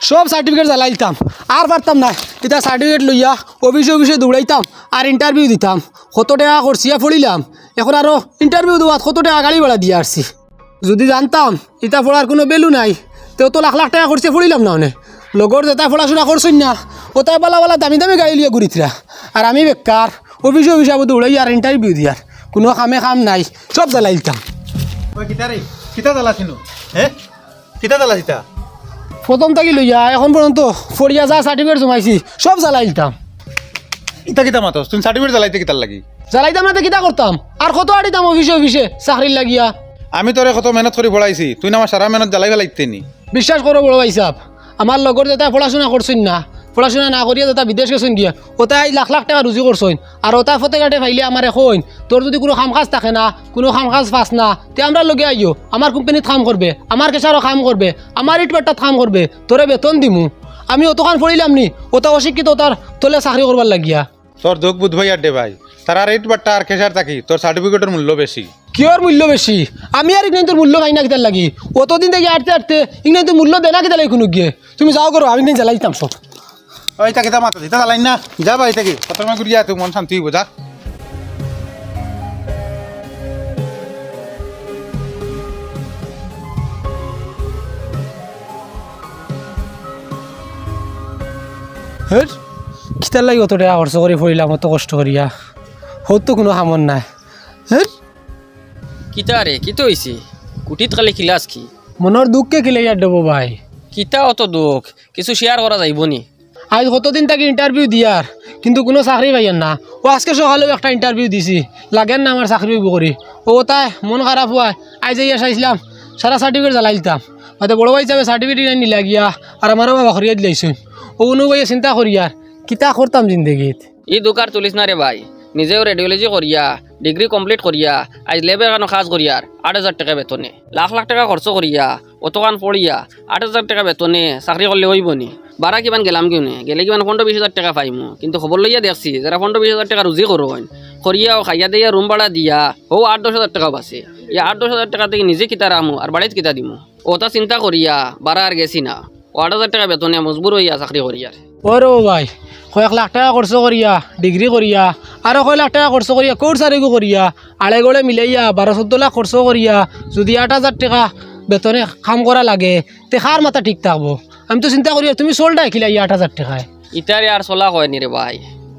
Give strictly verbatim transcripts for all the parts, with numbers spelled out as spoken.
সব সার্টিফিকেট জ্বালাইতাম, আর পারতাম না। ইতা সার্টিফিকেট লইয়া অফিসে অফিসে দৌড়াইতাম আর ইন্টারভিউ দিতাম। কত টেকা খরচিয়া পড়িলাম, এখন আরো ইন্টারভিউ দেওয়াত কত টেকা গাড়ি ভাড়া দিয়া আরছি। যুদি জানতাম ইতা পড়ার কুনু ভ্যালু নাই, তে অত লাখ লাখ টেকা খরচিয়া পড়িলাম না অনে। লগর যেতায় পড়াশুনা করছইন না, অতায় বালা বালা দামি দামি গাড়ি লইয়া ঘুরিতরা। আর আমি বেকার, অফিসে অফিসে আবু দৌড়াই আর ইন্টারভিউ দিয়ার, কুনু কামে কাম নাই, সব জ্বালাইলতাম। ওই কিতা রে? কিতা জ্বালাছিনু? হে? কিতা জ্বালাছিতা? প্রথম থাকি লইয়া এখন পর্যন্ত পড়িয়া যা সার্টিফিকেট জমাইছি, সব জ্বালাইলতাম। ইতা কিতা মাতস? তুই সার্টিফিকেট জ্বালাইতে কিতার লাগি? জ্বালাইতাম না তে কিতা করতাম? আর কত আড়িতাম অফিসে অফিসে চাকরির লাগিয়া? আমি তোরে কত মেহনত করি পড়াইছি, তুই না আমার সারা মেহনত জ্বালাই ফেলাইতে নি? বিশ্বাস করো বড় ভাইসাব, আমার লগর যেতায় পড়াশুনা করছইন না, পড়াশুনা না করিয়া যেতায় বিদেশ গেছইন গিয়া, অতায় লাখ লাখ টেকা রুজি করছইন। আর অতায় পথে ঘাটে পাইলে আমারে কইন, "তোর যুদি কুনু কাম কাজ থাকে না, কুনু কাম কাজ পাস না, তে আমরার লগে আইও, আমার কোম্পানিত কাম করবে, আমার ক্যাশারো কাম করবে, আমার ইটভাট্টাত কাম করবে, তোরে বেতন দিমু।" আমি অতখান পড়িলাম নি, অতা অশিক্ষিত অতার তলে চাকরি করবার লাগিয়া। তোর দুখ বুঝ ভাই আড্ডে ভাই, তারার ইটভাট্টা আর ক্যাশার থাকি তোর সার্টিফিকেটর মূল্য বেশি। কিয়র মূল্য বেশি? আমি আর ইগনাইন্তর মূল্য পাই না কিতার লাগি? অতদিন থাকি আটতে আটতে ইগনাইন্তর মূল্য দেয় না কিতার লাগি কুনুগিয়ে? তুমি যাও করো, আমি ইগনাইন জ্বালাই দিতাম সব। ওই, ইতা কিতা মাতস? ইতা জ্বালাইন না। যা বাড়ি থাকি। কত সময় ঘুরিয়া তুই মন শান্তি অইবো, যা। হের, কিতার লাগি অত টেকা খরচ করি পড়িলাম, অত কষ্ট করিয়া? হউর তো কুনু কামর নায়। হের। কিতা রে, কিতা অইছে? কুটিত খালি কিলাস কি? মনর দুখে কিলাইয়ার দেবো ভাই। কিতা অত দুখ? কিছু শেয়ার করা যাইবো নি? আইজ কতদিন থাকি ইন্টারভিউ দিয়ার, কিন্তু কুনু চাকরি পাইয়ার না। অউ আজকে সকালেও একটা ইন্টারভিউ দিছি, লাগের না আমার চাকরি অইবো করি। অউ তাই মন খারাপ অওয়ায় আইজ আইয়া চাইছলাম সারা সার্টিফিকেট জ্বালাইলতাম। মাতে বড় ভাইসাবে সার্টিফিকেট নিলা গিয়া, আর আমারও বাবা করিয়া দিলাইছইন। অউ অনু ভাইয়ে চিন্তা করিয়ার, কিতা করতাম জিন্দেগিত। ই দুখ আর তুলিস না রে ভাই, নিজেও রেডিওলজি করিয়া, ডিগ্রি কমপ্লিট করিয়া, আইজ ল্যাবে এখানো কাজ করিয়ার আট হাজার টেকা বেতনে। লাখ লাখ টেকা খরচ করিয়া, অতখান পড়িয়া, আট হাজার টেকা বেতনে চাকরি করলে অইবো নি? বারা কিমান গেলাম কিউনে, গেলে কিমান পনরো বিশ হাজার টেকা পাইমু। কিন্তু খবর লইয়া দেখছি, যেরা পনরো বিশ হাজার টেকা রুজি করইন, করিয়াও খাইয়া দেইয়া রুম ভাড়া দিয়া, হউ আট দশ হাজার টেকাও বাঁচে। ই আট দশ হাজার টেকা থাকি নিজে কিতা রাখমু আর বাড়িত কিতা দিমু? অতা চিন্তা করিয়া বারা আর গেছি না। অউ আট হাজার টেকা বেতনে মজবুর অইয়া চাকরি করিয়ার। ওরে ও ভাই, কয়েক লাখ টেকা খরচ করিয়া, ডিগ্রি করিয়া, আরো কয় লাখ টেকা খরচ করিয়া, কোর্স আরোগু করিয়া, আড়ে গড়ে মিলাইয়া বারো চৌদ্দ লাখ খরচ করিয়া যুদি আট হাজার টেকা বেতনে কাম করা লাগে, তে কার মাথা ঠিক থাকবো? আমি তো চিন্তা করিয়ার, তুমি চলরায় কিলা ই আট হাজার টেকায়? ইতারে আর চলা কয় নি রে ভাই,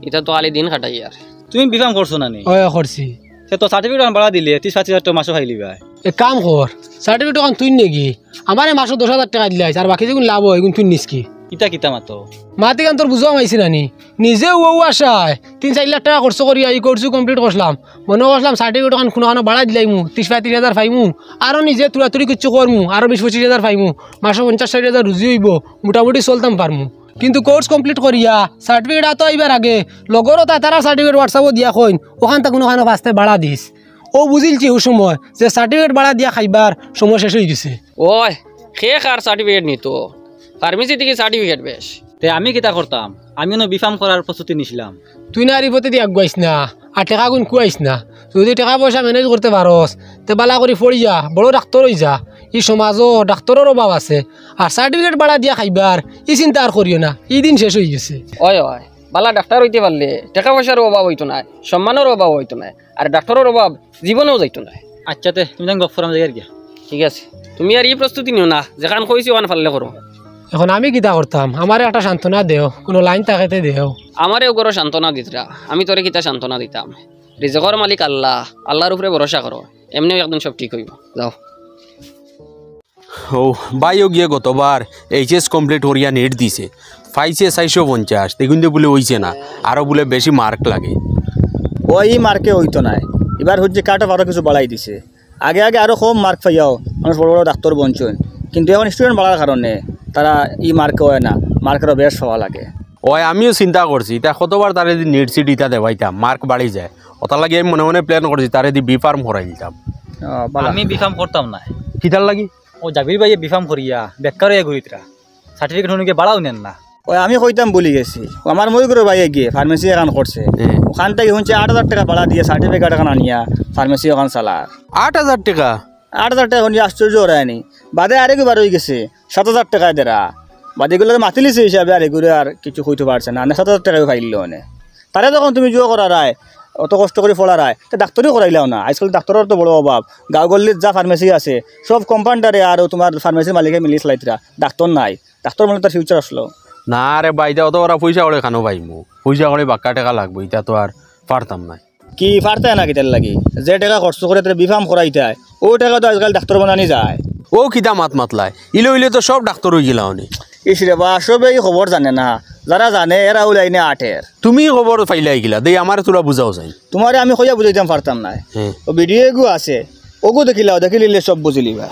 ইতা তো খালি দিন কাটাইয়ার। তুমি বিফাম করছো না নি? অয়, করছি। তে তো সার্টিফিকেট অখান বাড়া দিলে তিশ পঁয়ত্রিশ হাজার টেকা মাসো পাইলিবায়। এক কাম কর, সার্টিফিকেট অখান তুই নেগি, আমারে মাসো দশ হাজার টেকা দিলাইছ, আর বাকি যেগুন লাভ অয়, এগুন তুই নিস কি? ইতা কিতা মাতো? মাতিখান তোর বুঝা মাইছি না নি? নিজে অউ আশায় তিন চাইর লাখ টেকা খরচ করিয়া ই কোর্স কমপ্লিট করছলাম, মনো করছলাম সার্টিফিকেট অখান কুনুখানো বাড়াই দিলাইমু, তিশ পঁয়ত্রিশ হাজার পাইমু, আরো নিজে তুড়াতুড়ি কিচ্ছু করমু, আরো বিশ পঁচিশ হাজার পাইমু, মাসো পঞ্চাশ ষাইট হাজার রুজি অইবো, মোটামুটি চলতাম পারমু। কিন্তু কোর্স কমপ্লিট করিয়া সার্টিফিকেট আতো আইবার আগে লগরও তা তারা সার্টিফিকেট WhatsApp-ও দিয়া কইন, অখান তা কুনুখানো ফাস্তে বাড়া দিস। অউ বুঝিলছি অউ সময় যে সার্টিফিকেট বাড়া দিয়া খাইবার সময় শেষ অইগেছে। ওই, কে কার সার্টিফিকেট নিতো? ফার্মেসি থাকি সার্টিফিকেট বেশ। তে আমি কিতা করতাম? আমি অনো বিফাম করার প্রস্তুতি নিছলাম। তুই না আর ই পথেদি আগুয়াইস না, আর টেকাগুন খুয়াইস না। যুদি টেকা পয়সা ম্যানেজ করতে পারস, তে বালা করি পড়িয়া বড় ডাক্তর অইযা। ই সমাজো ডাক্তরর অভাব আছে, আর সার্টিফিকেট বাড়া দিয়া খাইবার ই চিন্তা আর করিও না, ই দিন শেষ অইগেছে। ওই, ওই, বালা ডাক্তর অইতে পারলে টেকা পয়সার অভাব অইতো নায়, সম্মানর অভাব অইতো নায়। আর ডাক্তরর অভাব জীবনেও যাইতো নায়। আইচ্ছা তে, তুমি যেন গফ করাম যাইয়ার গিয়া। ঠিক আছে, তুমি আর ই প্রস্তুতি নিও না, যেখান কইছি অখান পারলে করো। এখন আমি কিতা করতাম? আমারে একটা সান্ত্বনা দেও, কুনু লাইন থাকে তে দেও। আমারেও করো সান্ত্বনা দিতরা, আমি তোরে কিতা সান্ত্বনা দিতাম? রিজকর মালিক আল্লা, আল্লার উপরে ভরসা করো, এমনেউ একদিন সব ঠিক অইবো। যাও। ও ভাইও গিয়ে গতবার এইচএস কমপ্লিট করিয়া নিট দিছে, পাইছে চাইরশো পঞ্চাশ, দেখইন দে বুলে অইছে না, আরো বুলে বেশি মার্ক লাগে। ও, ই মার্কে অইতো নায়, ইবার হুনছি কাট অফ আরো কিছু বাড়াই দিছে। আগে আগে আরো কম মার্ক পাইয়াও মানুষ বড় বড় ডাক্তর বনছইন, কিন্তু এখন স্টুডেন্ট বাড়ার কারণে তারা ই মার্কে অয় না, মার্ক আরো বেশ পাওয়া লাগে। ওই আমিও চিন্তা করছি, ইতা কতবার তারে দি নিট সিট ইতা দেওয়াইতাম, মার্ক বাড়ি যায়, অতার লাগি আমি মনে মনে প্ল্যান করছি তারে দি বিফার্ম করাই দিতাম। ও, বালা। আমি বিফার্ম করতাম না। কিতার লাগি? ও জাবির ভাইয়ে বিফার্ম করিয়া বেকার অইয়া ঘুরিতরা, সার্টিফিকেট হুনু গিয়া বাড়াও নেন না। ওই আমি কইতাম ভুলি গেছি, ও আমার মইগুরর ভাইয়ে গিয়ে ফার্মেসি এখান করছে, হ্যাঁ। ওখান থাকি হুনছি আট হাজার টেকা বাড়া দিয়া সার্টিফিকেট এখান আনিয়া ফার্মেসি ওখান চালার। আট হাজার টেকা? আট হাজার টেকা হুনি আশ্চর্য অরায়নি। বাদে আরেকবার অইগেছে সাত হাজার টেকায় দেরা। বাদে এগুলোরে মাতিলিছে হিসাবে আর এগুলো আর কিছু কইতে পারছে না, না সাত হাজার টাকাও পাইল অনে। তারে যখন তুমি জুয়া করারায়, অত কষ্ট করি পড়ারায়, তে ডাক্তারিও করাইলাও না। আজকাল ডাক্তারর তো বড় অভাব, গাঁও গল্লিত যা ফার্মেসি আছে, সব কম্পাউন্ডারে আর ও তোমার ফার্মেসির মালিকে মিলি চালাইতরা, ডাক্তার নাই। ডাক্তার মানে তার ফিউচার আসলো। না রে ভাই, ইতা অত করা পয়সা করে খানো পাইমু? পয়সা করে বাক্কা টাকা লাগবো, ইতা তো আর পারতাম না। কি পারতায় না কিতার লাগি? যে টাকা খরচ করে তারা বিফার্ম করাইতায়, ও টাকা তো আজকাল ডাক্তার বানানি যায়। ও কিতা মাত মাতলায়? ইলে ইলে তো সব ডাক্তার অই গেলা অনে। ইস রে বা, সবে এই খবর জানে না। যারা জানে, এরা ওই লাইনে আটের। তুমি খবর পাইলাই গিলা, দেই আমারে তোরা বুঝাও যাই। তোমারে আমি কইয়া বুঝাইতাম পারতাম না। হ্যাঁ। ও ভিডিও এগু আছে, ওগু দেখিলাও, দেখিলিলে সব বুঝিলিবা।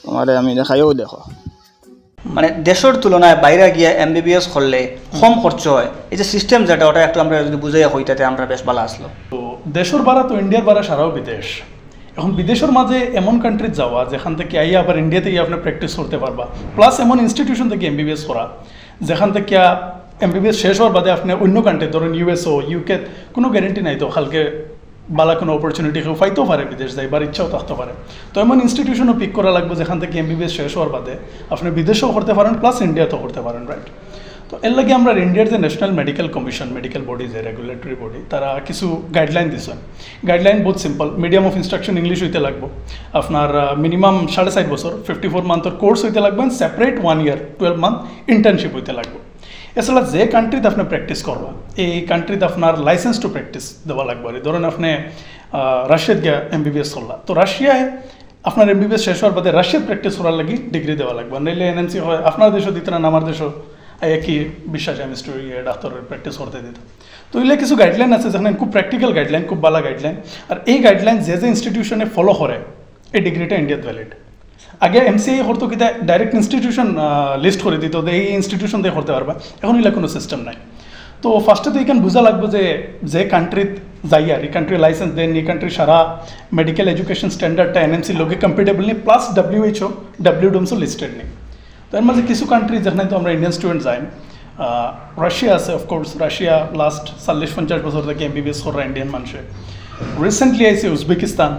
তোমারে আমি দেখাইও, দেখো। মানে, দেশর তুলনায় বাইরে গিয়া এমবিবিএস করলে কম খরচ হয়। এই যে সিস্টেম যেটা, ওটা একটু আমরা যদি বুঝাইয়া কই, তাতে আমরা বেশ ভালা আসলো। তো দেশর বারা তো ইন্ডিয়ার বারা সারাও বিদেশ। এখন বিদেশর মাঝে এমন কান্ট্রিত যাওয়া, যেখান থাকি আইয়া আবার ইন্ডিয়াত গিয়া আপনে প্র্যাকটিস করতে পারবা, প্লাস এমন ইনস্টিটিউশন থাকি এমবিবিএস করা, যেখান থাকি এমবিবিএস শেষ হওয়ার বাদে আপনে অন্য কান্ট্রি, ধরুন ইউএসও, ইউকে, কোনো গ্যারান্টি নাই তো কালকে বালা কোনো অপরচুনিটি কেউ পাইতেও পারে, বিদেশ যাইবার ইচ্ছাও থাকতে পারে। তো এমন ইনস্টিটিউশনও পিক করা লাগবে, যেখান থাকি এমবিবিএস শেষ হওয়ার বাদে আপনে বিদেশেও করতে পারেন, প্লাস ইন্ডিয়াতেও করতে পারেন, রাইট? তো এর লাগি আমরা ইন্ডিয়ার যে national medical commission, medical body, যে রেগুলেটরি বডি, তারা কিছু গাইডলাইন দিছে। গাইডলাইন বহুত simple. Medium of instruction English হইতে লাগবো। আপনার মিনিমাম সাড়ে চার বছর, ফিফটি ফোর মান্থর কোর্স হইতে লাগবে, separate one year, twelve month internship হইতে লাগবে। এছাড়া যে কান্ট্রিতে আপনে প্র্যাকটিস করবা, এই কান্ট্রিতে আপনার লাইসেন্স টু প্র্যাকটিস দেওয়া লাগবে। আর ধরেন আপনে রাশিয়াত গিয়া এমবিবিএস করলা, তো রাশিয়ায় আপনার এমবিবিএস শেষ হওয়ার বাদে রাশিয়াত প্র্যাকটিস করার লাগি ডিগ্রি দেওয়া লাগবে, নাইলে এনএমসি হয় আপনার দেশও দিত না, আমার দেশও আইয়া কি বিশ্বাসে আমি স্টু-, ইয়ে, ডাক্তারের প্র্যাকটিস করতে দিত। তো এগুলা কিছু গাইডলাইন আছে, যেখানে খুব প্র্যাকটিক্যাল গাইডলাইন, খুব ভালা গাইডলাইন। আর এই গাইডলাইন যে যে ইনস্টিটিউশনে ফলো করে, এই ডিগ্রিটা ইন্ডিয়াত ভ্যালিড। আগে এমসিআই করতো কিতা, ডাইরেক্ট ইনস্টিটিউশন লিস্ট করে দিত, যে এই ইনস্টিটিউশন দিয়ে করতে পারবা। এখন এগুলা কোনো সিস্টেম নাই। তো ফার্স্টে তো এখানে বোঝা লাগবে যে, যে কান্ট্রিত যাইয়ার, এই কান্ট্রি লাইসেন্স দেন, এই কান্ট্রি সারা মেডিকেল এডুকেশন স্ট্যান্ডার্ডটা এনএমসির লগে কম্পিটেবল নি, প্লাস ডাব্লিউএইচও, ডাব্লিউডোমসও লিস্টেড নি। তো এর মাঝে কিছু কান্ট্রি যেখানে তো আমরা ইন্ডিয়ান স্টুডেন্ট যাই, আহ, রাশিয়া আছে, অফকোর্স রাশিয়া লাস্ট চল্লিশ পঞ্চাশ বছর থেকে এমবিবিএস করা ইন্ডিয়ান মানুষে। রিসেন্টলি আইছে উজবেকিস্তান,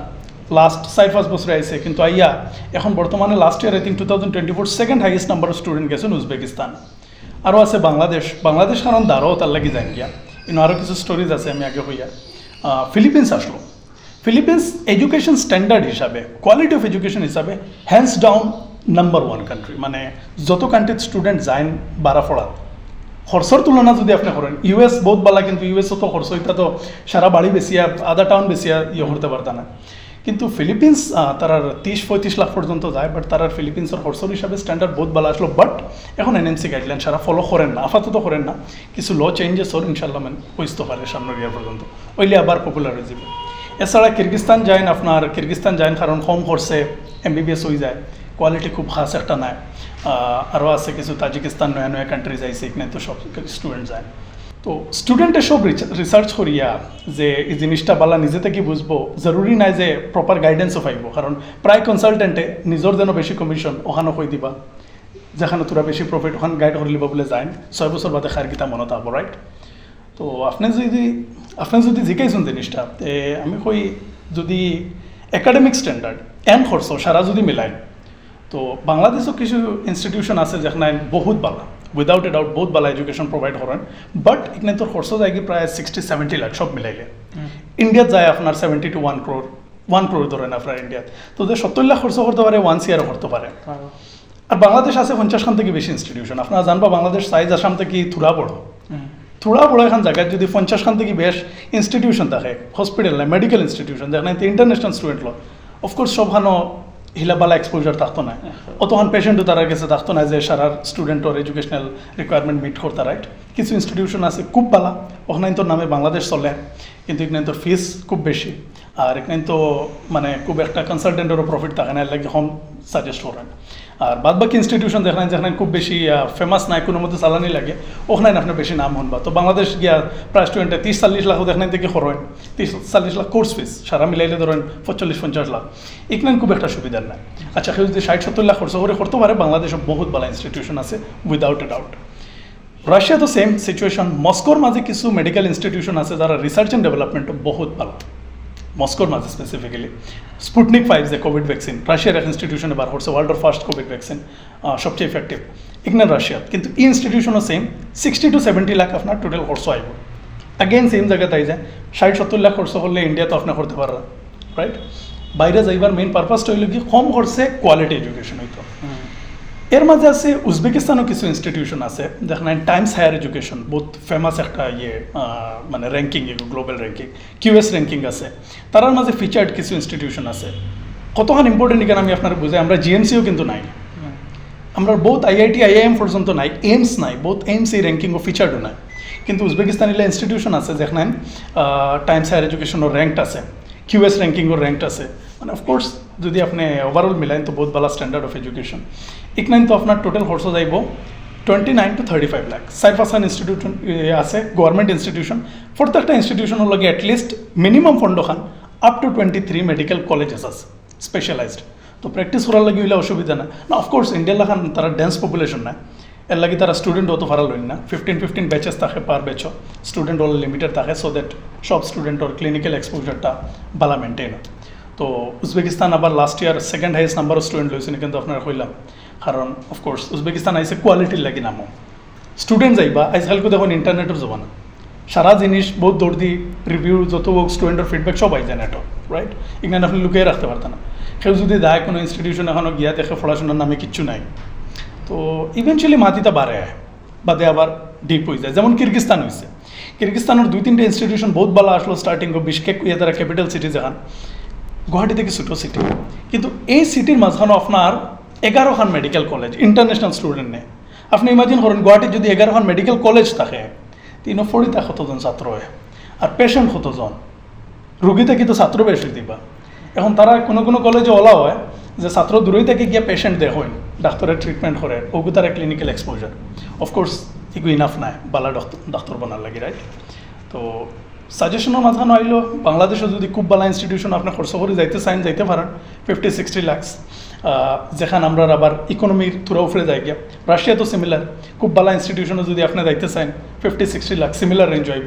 লাস্ট চার পাঁচ বছরে আইছে, কিন্তু আইয়া এখন বর্তমানে last year, I think, two thousand twenty four second highest number of student গেছেন উজবেকিস্তান। আরও আছে বাংলাদেশ, বাংলাদেশ কারণ দাঁড়াও তার লাগি যাইন গিয়া। ইনো আরও কিছু স্টোরিজ আছে আমি আগে হইয়া। আহ, ফিলিপিন্স আসলো। ফিলিপিন্স এডুকেশন স্ট্যান্ডার্ড হিসাবে, কোয়ালিটি অফ এডুকেশন হিসাবে hands down number one country. মানে যত কান্ট্রিত স্টুডেন্ট যাইন বারা পড়াত, খরচর তুলনা যদি আপনি করেন, ইউএস বহুত বালা, কিন্তু ইউএসও তো খরচ, এটা তো সারা বাড়ি বেশি, আধা টাউন বেশি ইয়ে করতে পারতা না। কিন্তু ফিলিপিন্স, আহ, তারার তিরিশ পঁয়ত্রিশ লাখ পর্যন্ত যায়, বাট তারার ফিলিপিন্সর খরচর হিসাবে স্ট্যান্ডার্ড বহুত বালা আসলো। বাট এখন এনএমসি গাইডলাইন সারা ফলো করেন না, আপাতত করেন না। কিছু ল চেঞ্জেস ওর ইনশাল্লাহ মানে বুঝতে পারে সামনের ইয়ার পর্যন্ত, ওইলে আবার পপুলার হয়ে যাবে। এছাড়া কিরগিস্তান যাইন, আপনার কিরগিস্তান যাইন কারণ কম খরচে এমবিবিএস হয়ে যায়, কোয়ালিটি খুব খাস একটা নাই। আহ, আরও আছে কিছু তাজিকিস্তান, নয়া নয়া কান্ট্রি যাইছে, এখানে তো সব স্টুডেন্ট যায়। তো স্টুডেন্টে সব রিসার্চ করিয়া যে এই জিনিসটা বালা নিজে থেকে বুঝবো, জরুরি নাই যে প্রপার গাইডেন্সও পাইবো, কারণ প্রায় কনসালটেন্টে নিজের যেন বেশি কমিশন ওখানে কই দিবা, যেখানে তোরা বেশি প্রফিট ওখানে গাইড করিলিবা বলে যাইন, ছয় বছর বাদে খার কিতা মনে থাকবো, রাইট? তো আপনি যদি, আপনি যদি জিজ্ঞাসুন জিনিসটা, তে আমি কই যদি একাডেমিক স্ট্যান্ডার্ড এন্ড খরচ সারা যদি মিলাই, তো বাংলাদেশও কিছু ইনস্টিটিউশন আছে যেখানে বহুত বালা, উইদাউট এ ডাউট বহুত বালা এডুকেশন প্রোভাইড করেন, বাট এখানে তোর খরচ যায় কি প্রায় সিক্সটি সেভেন্টি লাখ সব মিলাইলে। ইন্ডিয়াত যায় আপনার সেভেন্টি টু ওয়ান ক্রোর, ওয়ান ক্রোর ধরেন আপনার ইন্ডিয়াত। তো যে সত্তর লাখ খরচ করতে পারে, ওয়ান সিআরও করতে পারে। আর বাংলাদেশ আছে পঞ্চাশ খান থেকে বেশি ইনস্টিটিউশন। আপনারা জানবা বাংলাদেশ সাইজ আসাম থেকে থুড়া বড়। থুড়া বড় এখন জায়গায় যদি পঞ্চাশ খান থেকে বেশ ইনস্টিটিউশন থাকে, হসপিটাল নাই, মেডিকেল ইনস্টিটিউশন, যেখানে ইন্টারন্যাশনাল স্টুডেন্ট লো, অফকোর্স সবখানো হিলা বালা এক্সপোজার থাকতো না, অতখান পেশেন্টও তারার কাছে থাকতো না যে সারার স্টুডেন্টর এডুকেশনাল রিকোয়ারমেন্ট মিট করতা, রাইট? কিছু ইনস্টিটিউশন আছে খুব বালা, ওখানে তো নামে বাংলাদেশ চলে, কিন্তু এখানে তো ফিস খুব বেশি, আর এখানে তো মানে খুব একটা কনসালটেন্টেরও প্রফিট থাকে না, এর লাগি কম সাজেস্ট করেন। আর বাদ বাকি ইনস্টিটিউশন যেখানে, যেখানে খুব বেশি ফেমাস নাই, কোনো মতো চালানি লাগে, ওখানে আপনি বেশি নাম শুনবা। তো বাংলাদেশ গিয়া প্রায় স্টুডেন্টে তিরিশ চল্লিশ লাখ যেখানে থেকে খরচ, তিরিশ চল্লিশ লাখ কোর্স ফিস সারা মিলাইলে ধরেন পঁয়তাল্লিশ পঞ্চাশ লাখ, এখানে খুব একটা সুবিধার নাই। আচ্ছা, কেউ যদি ষাট সত্তর লাখ খরচ করে করতে পারে, বাংলাদেশে বহুত ভালো ইনস্টিটিউশন আছে, উইদাউট এ ডাউট। রাশিয়া তো সেম সিচুয়েশন। মস্কোর মাঝে কিছু মেডিকেল ইনস্টিটিউশন আছে যারা রিসার্চ এন্ড ডেভেলপমেন্ট বহুত ভালো, মস্কোর মাঝে স্পেসিফিক্যালি স্পুটনিক ফাইভ যে কোভিড ভ্যাকসিন রাশিয়ার এক ইনস্টিটিউশনে বার করছে, ওয়ার্ল্ডর ফার্স্ট কোভিড ভ্যাকসিন, সবচেয়ে ইফেক্টিভ। ইখান রাশিয়াত, কিন্তু ই ইনস্টিটিউশনও same, sixty two seventy lakh আপনার টোটাল খরচ আইব। অ্যাগেইন সেম জায়গাত আই যায়, ষাট সত্তর লাখ খরচ করলে ইন্ডিয়াত আপনি করতে পাররা, রাইট? বাইরে যাইবার মেইন পারপাসটা হইল কি, কম খরচে কোয়ালিটি এডুকেশন হইতো। এর মাঝে আছে উজবেকিস্তানও কিছু ইনস্টিটিউশন আছে, দেখেন টাইমস হায়ার এডুকেশন, বহুত ফেমাস একটা ইয়ে, আহ, মানে ranking, global ranking, QS ranking আছে। তারার মাঝে ফিচার্ড কিছু ইনস্টিটিউশন আছে। কতখান ইম্পর্টেন্ট এখানে আমি আপনারা বুঝাই, আমরা জিএমসিও কিন্তু নাই, আমরা বহুত আইআইটি আইআইএম পর্যন্ত নাই, এইমস নাই, বহুত এইমস এই র্যাঙ্কিংও ফিচার্ডও নাই। কিন্তু উজবেকিস্তান ইলা ইনস্টিটিউশন আছে যেখানে টাইমস হায়ার এডুকেশনও র্যাঙ্কড আছে, কিউএস র্যাঙ্কিংও র্যাঙ্কড আছে। মানে অফকোর্স যদি আপনি ওভারঅল মিলাইন তো বহুত ভালো স্ট্যান্ডার্ড অফ এডুকেশন। ইকনাইন তো আপনার টোটাল খরচ যাইব twenty nine to thirty five lakh. চার পাঁচখান ইনস্টিটিউশন আছে, গভর্নমেন্ট ইনস্টিটিউশন। প্রত্যেকটা ইনস্টিটিউশনর লগে অ্যাটলিস্ট মিনিমাম ফান্ড খান up to twenty three medical colleges আছে স্পেশালাইজড। তো প্র্যাকটিস করার লাগি হইলে অসুবিধা না। না, অফকোর্স ইন্ডিয়ার লাখান তারা ডেন্স পপুলেশন না, এর লাগি তারা স্টুডেন্ট অত ফারা লইন না, ফিফটিন ফিফটিন ব্যাচেস থাকে পার ব্যাচও, স্টুডেন্ট অল লিমিটেড থাকে, সো দ্যাট সব স্টুডেন্টর ক্লিনিক্যাল এক্সপোজারটা ভালা মেনটেইন হয়। তো উজবেকিস্তান আবার last year second highest number of student লইছে, কিন্তু আপনারা কইলাম, কারণ অফকোর্স উজবেকিস্তান আইছে কোয়ালিটির লাগি নামও। স্টুডেন্ট যাইবা, আজকালকে দেখুন ইন্টারনেটের জমানা, সারা জিনিস বহুত দৌড় দি রিভিউ যত হোক স্টুডেন্টের ফিডব্যাক সব আই যায় নেটো, রাইট? এখানে আপনি লুকিয়ে রাখতে পারতেন না। কেউ যদি যায় কোনো ইনস্টিটিউশন এখনো গিয়া দেখে পড়াশোনার নামে কিচ্ছু নাই, তো ইভেনচুয়ালি মাটিটা বাড়ে, বাদে আবার ডিপ হয়ে যায়। যেমন কিরগিস্তান হয়েছে, কিরগিস্তানের দুই তিনটা ইনস্টিটিউশন বহুত ভালো আসলো স্টার্টিং, বিশকেক ইয়ে তারা ক্যাপিটাল সিটি যেখান, গুয়াহাটি থেকে ছোটো সিটি, কিন্তু এই সিটির মাঝখানে আপনার এগারো খান মেডিকেল কলেজ, ইন্টারন্যাশনাল স্টুডেন্ট নেই। আপনি ইমাজিন করেন গুয়াহাটিত যদি এগারো খান মেডিকেল কলেজ থাকে, তিন ফরিতা কতজন ছাত্র হয়, আর পেশেন্ট কতজন, রুগী থাকি তো ছাত্র বেশি দিবা। এখন তারা কোনো কোনো কলেজে ওলা হয় যে ছাত্র দূরই থেকে গিয়া পেশেন্ট দেখইন, ডাক্তারের ট্রিটমেন্ট করে, ওগু তারা ক্লিনিক্যাল এক্সপোজার। অফকোর্স এগু ইনাফ নাই ভালা ডাক্তার, ডাক্তার বানার লাগি, রাইট? তো সাজেশনের মাঝখানো আইলো, বাংলাদেশে যদি খুব ভালা ইনস্টিটিউশন আপনি খরচ করে যাইতে চাইন, যাইতে পারেন, ফিফটি সিক্সটি লাখস, যেখান আমরা আবার ইকোনমির থুরা উপরে যাই গিয়া। রাশিয়া তো সিমিলার, খুব ভালা ইনস্টিটিউশনে যদি আপনি যাইতে চাইন, fifty sixty lakh similar range হইব।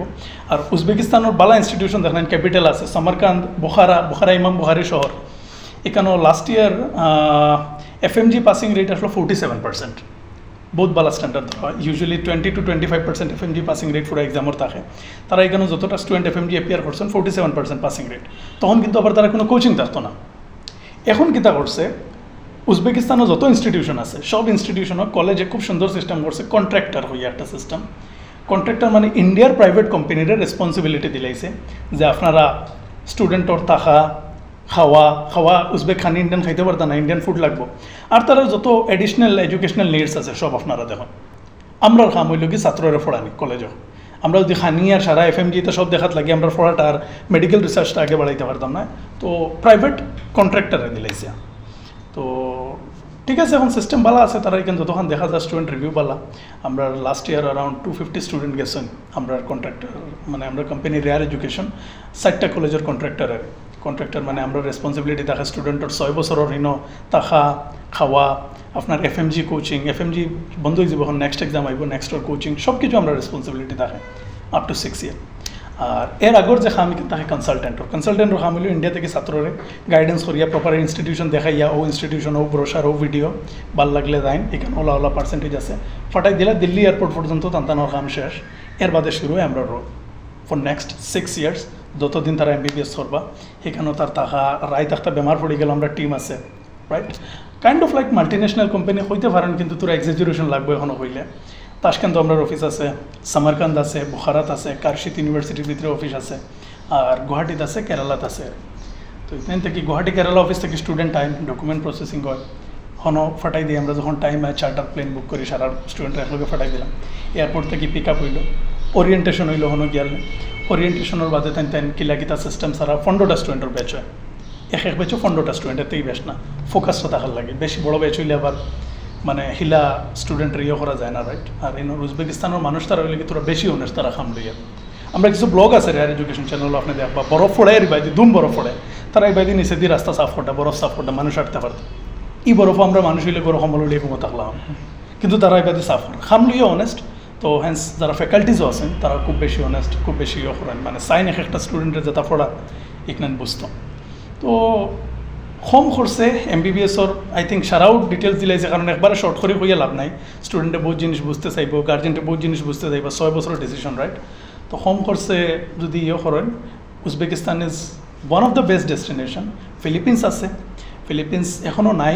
আর উজবেকিস্তানের ভালা ইনস্টিটিউশন দেখেন, ক্যাপিটাল আছে সামারকান্দ, বুখারা, বুখারা ইমাম বুখারি শহর। এখানেও last year FMG passing rate আসলো ফোর্টি সেভেন পার্সেন্ট। বহুত ভালা স্ট্যান্ডার্ড ধরা হয়। Usually twenty to twenty five percent FMG passing rate পুরো এক্সামর থাকে। তারা এখানে যতটা স্টুডেন্ট এফএমজি অ্যাপিয়ার করছেন, forty seven percent passing rate. তখন কিন্তু আবার তারা কোনো কোচিং থাকতো না। এখন কিতা করছে, উজবেকিস্তানও যত ইনস্টিটিউশন আছে, সব ইনস্টিটিউশনও কলেজে খুব সুন্দর সিস্টেম করছে, কন্ট্রাক্টর হইয়া একটা সিস্টেম। কন্ট্রাক্টর মানে ইন্ডিয়ার প্রাইভেট কোম্পানিরে রেসপন্সিবিলিটি দিলাইছে যে আপনারা স্টুডেন্টর থাকা, খাওয়া, খাওয়া, উজবেক খানি ইন্ডিয়ান খাইতে পারতা না, ইন্ডিয়ান ফুড লাগবো। আর তারা যত অ্যাডিশনাল এডুকেশনাল নিডস আছে সব আপনারা দেখুন। আমরার কাম হইল কি ছাত্ররে পড়ানি কলেজও। আমরা যদি খানি আর সারা এফএমজি তো সব দেখাত লাগি, আমরা পড়াটা আর মেডিকেল রিসার্চটা আগে বাড়াইতে পারতাম না। তো প্রাইভেট কন্ট্রাক্টরে দিলাইছে। তো ঠিক আছে, এখন সিস্টেম ভালা আছে, তারা এখানে যতক্ষণ দেখা যায় স্টুডেন্ট রিভিউ ভালা। আমরা last year around two fifty student গেছেন আমরা কন্ট্রাক্টর, মানে আমরা কোম্পানি রেয়ার এডুকেশন, চারটা কলেজের কন্ট্রাক্টর। কন্ট্রাক্টর মানে আমরা রেসপন্সিবিলিটি থাকে স্টুডেন্টর ছয় বছরের হিনো থাকা, খাওয়া, আপনার এফএমজি কোচিং, এফএমজি বন্ধ হয়ে যাবে, এখন নেক্সট এক্সাম আইব, নেক্সটর কোচিং, সব কিছু আমরা রেসপন্সিবিলিটি থাকে আপ টু সিক্স ইয়ার। আর এর আগর যে কাম ইখান থাকে কনসালটেন্টর, কনসালটেন্টর কাম হইল ইন্ডিয়া থেকে ছাত্ররে গাইডেন্স করিয়া প্রপার ইনস্টিটিউশন দেখাইয়া, ও ইনস্টিটিউশন, ও ব্রোশার, ও ভিডিও, ভালা লাগলে যাইন, এখানে ওলা ওলা পার্সেন্টেজ আছে, ফাটাই দিলা দিল্লি এয়ারপোর্ট পর্যন্ত তান্তানোর কাম শেষ। এর বাদে শুরু হয় আমরা roll for next six years, যতদিন তারা এমবিবিএস করবা। এখানেও তার থাকা, রাইত একটা বেমার পড়ি গেল, আমরা টিম আছে, right? Kind of like multinational company হইতে পারেন, কিন্তু তোরা এক্সাজারেশন লাগবে এখনো হইলে। তাশকেন্দ আমরার অফিস আছে, সামারকান্দ আছে, বুখারাত আছে, কার্শিত ইউনিভার্সিটির ভিতরে অফিস আছে, আর গুয়াহাটিত আছে, কেরালাত আছে। তো এখান থেকে গুয়াহাটি কেরালা অফিস থেকে স্টুডেন্ট আইন, ডকুমেন্ট প্রসেসিং হয়, হনো ফাটাই দিই আমরা, যখন টাইম হয় চার্টার প্লেন বুক করি, সারা স্টুডেন্ট একলগে ফাটাই দিলাম। এয়ারপোর্ট থেকে পিক আপ হইলো, ওরিয়েন্টেশন হইলো, হনো গিয়ালে ওরিয়েন্টেশনের বাদে তাই তাই কিলা কিতা সিস্টেম সারা পনেরোটা স্টুডেন্টের ব্যাচ হয়। এক এক ব্যাচও পনেরোটা স্টুডেন্ট, এতেই বেশ না, ফোকাসটা থাকার লাগে। বেশি বড় ব্যাচ হইলে আবার মানে হিলা স্টুডেন্ট ইয়ে করা যায় না, রাইট? আর ইনো উজবেকিস্তানের মানুষ তারা হইলে কি তোরা বেশি অনেস্ট, তারা কাম লইয়া। আমরা কিছু ব্লগ আছে রেয়ার এডুকেশন চ্যানেল, আপনি দেখবা বরফ পড়ে আর ইবাদি দুম বরফ পড়ে, তারা ইবাদি নিচে দিয়ে রাস্তা সাফ করতে, বরফ সাফ করতে, মানুষ আটতে পারতো। এই বরফ আমরা মানুষ হইলে গরু কম্বল উড়িয়ে ঘুমো থাকলাম, কিন্তু তারা ইবাদি সাফ করে, কাম লইয়া অনেস্ট। তো হেন্স যারা ফ্যাকাল্টিজও আছেন তারা খুব বেশি অনেস্ট, খুব বেশি ইয়ে করেন, মানে সাইন এক একটা স্টুডেন্টের যেটা পড়া ইকনান বুঝতো। তো কম খরচে এমবিবিএসর, আই থিঙ্ক, সারাও ডিটেলস দিলাইছে, কারণ একবারে শর্ট করি কইয়া লাভ নাই। স্টুডেন্টে বহুত জিনিস বুঝতে চাইবো, গার্জেন্টে বহুত জিনিস বুঝতে চাইবো, ছয় বছরের ডিসিশন, রাইট? তো কম খরচে যদি ইয়ে করেন, Uzbekistan is one of the best destination. Philippines আছে, ফিলিপিন্স এখনও নাই